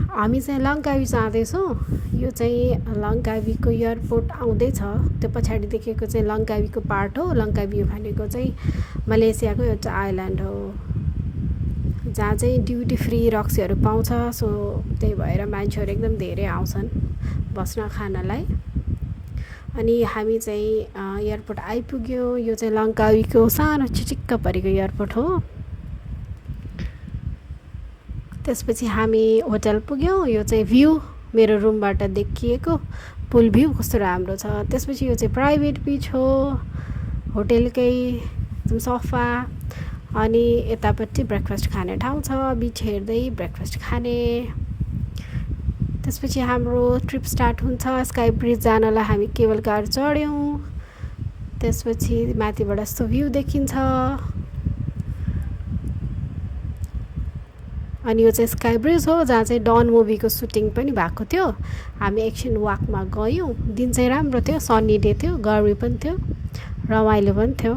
हामी चाहिँ लङ्कावी जाँदैछौँ। यो चाहिँ लङ्कावीको एयरपोर्ट आउँदैछ। त्यो पछाडि देखेको चाहिँ लङ्कावीको पार्ट हो। लङ्कावी भनेको चाहिँ मलेसियाको एउटा आइल्यान्ड हो जहाँ चाहिँ ड्युटी फ्री रक्सीहरू पाउँछ। सो त्यही भएर मान्छेहरू एकदम धेरै आउँछन् बस्न खानलाई। अनि हामी चाहिँ एयरपोर्ट आइपुग्यौँ। यो चाहिँ लङ्कावीको सानो चिचिक्क परेको एयरपोर्ट हो। त्यसपछि हामी होटल पुग्यौँ। यो चाहिँ भ्यू मेरो रुमबाट देखिएको पुल भ्यू कस्तो राम्रो छ। त्यसपछि यो चाहिँ प्राइभेट बिच हो, होटेलकै एकदम सफा। अनि यतापट्टि ब्रेकफास्ट खाने ठाउँ छ, बिच हेर्दै ब्रेकफास्ट खाने। त्यसपछि हाम्रो ट्रिप स्टार्ट हुन्छ। स्काई ब्रिज जानलाई हामी केबल कार चढ्यौँ। त्यसपछि माथिबाट यस्तो भ्यू देखिन्छ। अनि यो चाहिँ स्काई ब्रिज हो जहाँ चाहिँ डन मुभीको सुटिङ पनि भएको थियो। हामी एकछिन वाकमा गयौँ। दिन चाहिँ राम्रो थियो, सन्नी डे थियो, गर्मी पनि थियो, रमाइलो पनि थियो।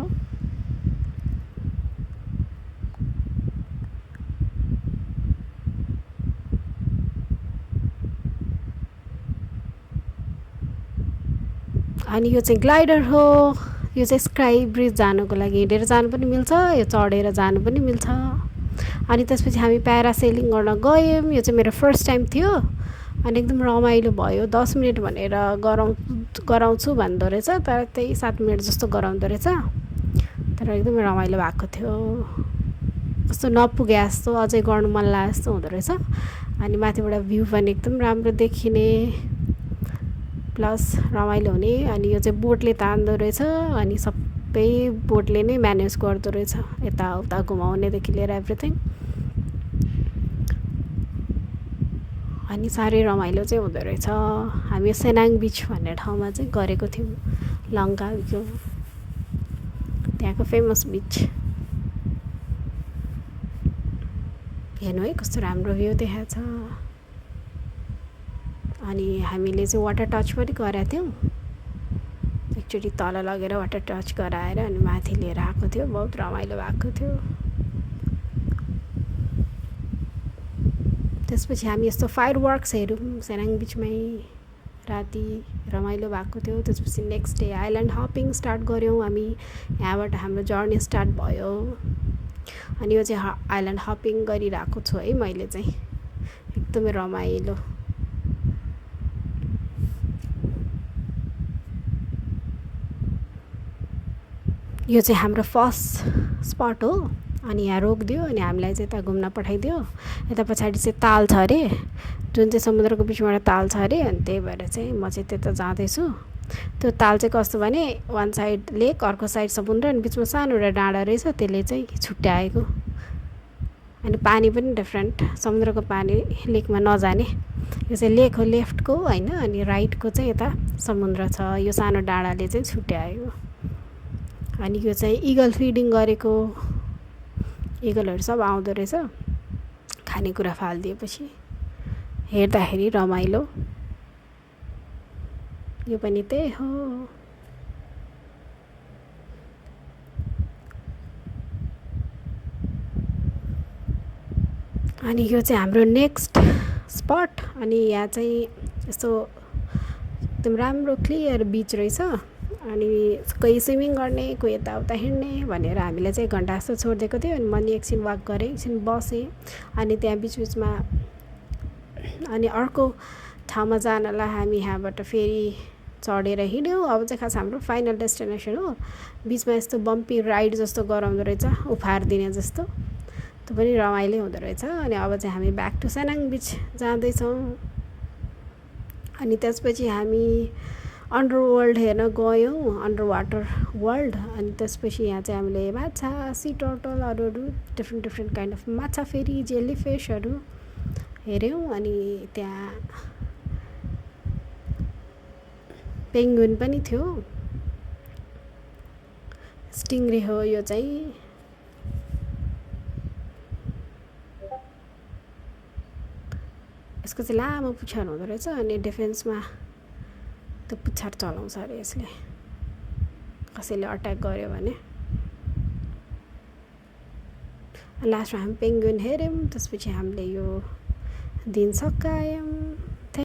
अनि यो चाहिँ ग्लाइडर हो। यो चाहिँ स्काई ब्रिज जानुको लागि हिँडेर जानु पनि मिल्छ, यो चढेर जानु पनि मिल्छ। अनि त्यसपछि हामी प्यारासेलिङ गर्न गयौँ। यो चाहिँ मेरो फर्स्ट टाइम थियो अनि एकदम रमाइलो भयो। 10 मिनट भनेर गराउँछु भन्दो रहेछ, तर त्यही 7 मिनट जस्तो गराउँदो रहेछ। तर एकदम रमाइलो भएको थियो। कस्तो नपुगे जस्तो, अझै गर्नु मन लागे जस्तो हुँदो रहेछ। अनि माथिबाट भ्यू पनि एकदम राम्रो देखिने प्लस रमाइलो हुने। अनि यो चाहिँ बोटले तान्दो रहेछ अनि सबै बोटले नै म्यानेज गर्दो रहेछ, यताउता घुमाउनेदेखि लिएर एभ्रिथिङ। अनि साह्रै रमाइलो चाहिँ हुँदो रहेछ। हामी सेनाङ बिच भन्ने ठाउँमा चाहिँ गरेको थियौँ, लङ्कावीको त्यहाँको फेमस बिच। हेर्नु है कस्तो राम्रो भ्यू देखाएको छ। अनि हामीले चाहिँ वाटर टच पनि गरेका थियौँ। एकचोटि तल लगेर वाटर टच गराएर अनि माथि लिएर आएको थियो। बहुत रमाइलो भएको थियो। त्यसपछि हामी यस्तो फायर वर्क्स हेऱ्यौँ सेनाङ बिचमै, राति रमाइलो भएको थियो। त्यसपछि नेक्स्ट डे आइल्यान्ड हपिङ स्टार्ट गऱ्यौँ हामी। यहाँबाट हाम्रो जर्नी स्टार्ट भयो। अनि यो चाहिँ आइल्यान्ड हपिङ गरिरहेको छु है मैले चाहिँ, एकदमै रमाइलो। यो चाहिँ हाम्रो फर्स्ट स्पट हो। अनि यहाँ रोकिदियो अनि हामीलाई चाहिँ यता घुम्न पठाइदियो। यता पछाडि चाहिँ ताल छ अरे, जुन चाहिँ समुद्रको बिचबाट ताल छ अरे। अनि त्यही भएर चाहिँ म चाहिँ त्यता जाँदैछु। त्यो ताल चाहिँ कस्तो भने वान साइड लेक, अर्को साइड समुद्र, अनि बिचमा सानो एउटा डाँडा रहेछ, त्यसले चाहिँ छुट्याएको। अनि पानी पनि डिफ्रेन्ट, समुद्रको पानी लेकमा नजाने। यो चाहिँ लेक हो लेफ्टको होइन, अनि राइटको चाहिँ यता समुद्र छ। यो सानो डाँडाले चाहिँ छुट्याएको। अनि यो चाहिँ इगल फिडिङ गरेको, इगलहरू सब आउँदो रहेछ खानेकुरा फालिदिएपछि। हेर्दाखेरि रमाइलो। यो पनि त्यही हो। अनि यो चाहिँ हाम्रो नेक्स्ट स्पट। अनि यहाँ चाहिँ यस्तो एकदम राम्रो क्लियर बिच रहेछ। अनि कोही स्विमिङ गर्ने, कोही यताउता हिँड्ने भनेर हामीलाई चाहिँ 1 घन्टा जस्तो छोडिदिएको थियो। अनि मैले एकछिन वाक गरेँ, एकछिन बसेँ। अनि त्यहाँ बिचबिचमा अनि अर्को ठाउँमा जानलाई हामी यहाँबाट फेरि चढेर हिँड्यौँ। अब चाहिँ खास हाम्रो फाइनल डेस्टिनेसन हो। बिचमा यस्तो बम्पी राइड जस्तो गराउँदो रहेछ, उफार दिने जस्तो। त्यो पनि रमाइलो हुँदो रहेछ। अनि अब चाहिँ हामी ब्याक टु सेनाङ बिच जाँदैछौँ। अनि त्यसपछि हामी अन्डर वर्ल्ड हेर्न गयौँ, अन्डर वाटर वर्ल्ड। अनि त्यसपछि यहाँ चाहिँ हामीले माछा, सी टर्टल, अरू डिफ्रेन्ट काइन्ड अफ माछा, फेरि जेली फिसहरू हेऱ्यौँ। अनि त्यहाँ पेङ्गुइन पनि थियो, स्टिङरे हो यो चाहिँ। यसको चाहिँ लामो पुच्छर हुँदो रहेछ। अनि डिफेन्समा त्यो पुच्छर चलाउँछ अरे यसले, कसैले अट्याक गर्यो भने। लास्टमा हामी पेङ्गुइन हेऱ्यौँ। त्यसपछि हामीले यो दिन सकायौँ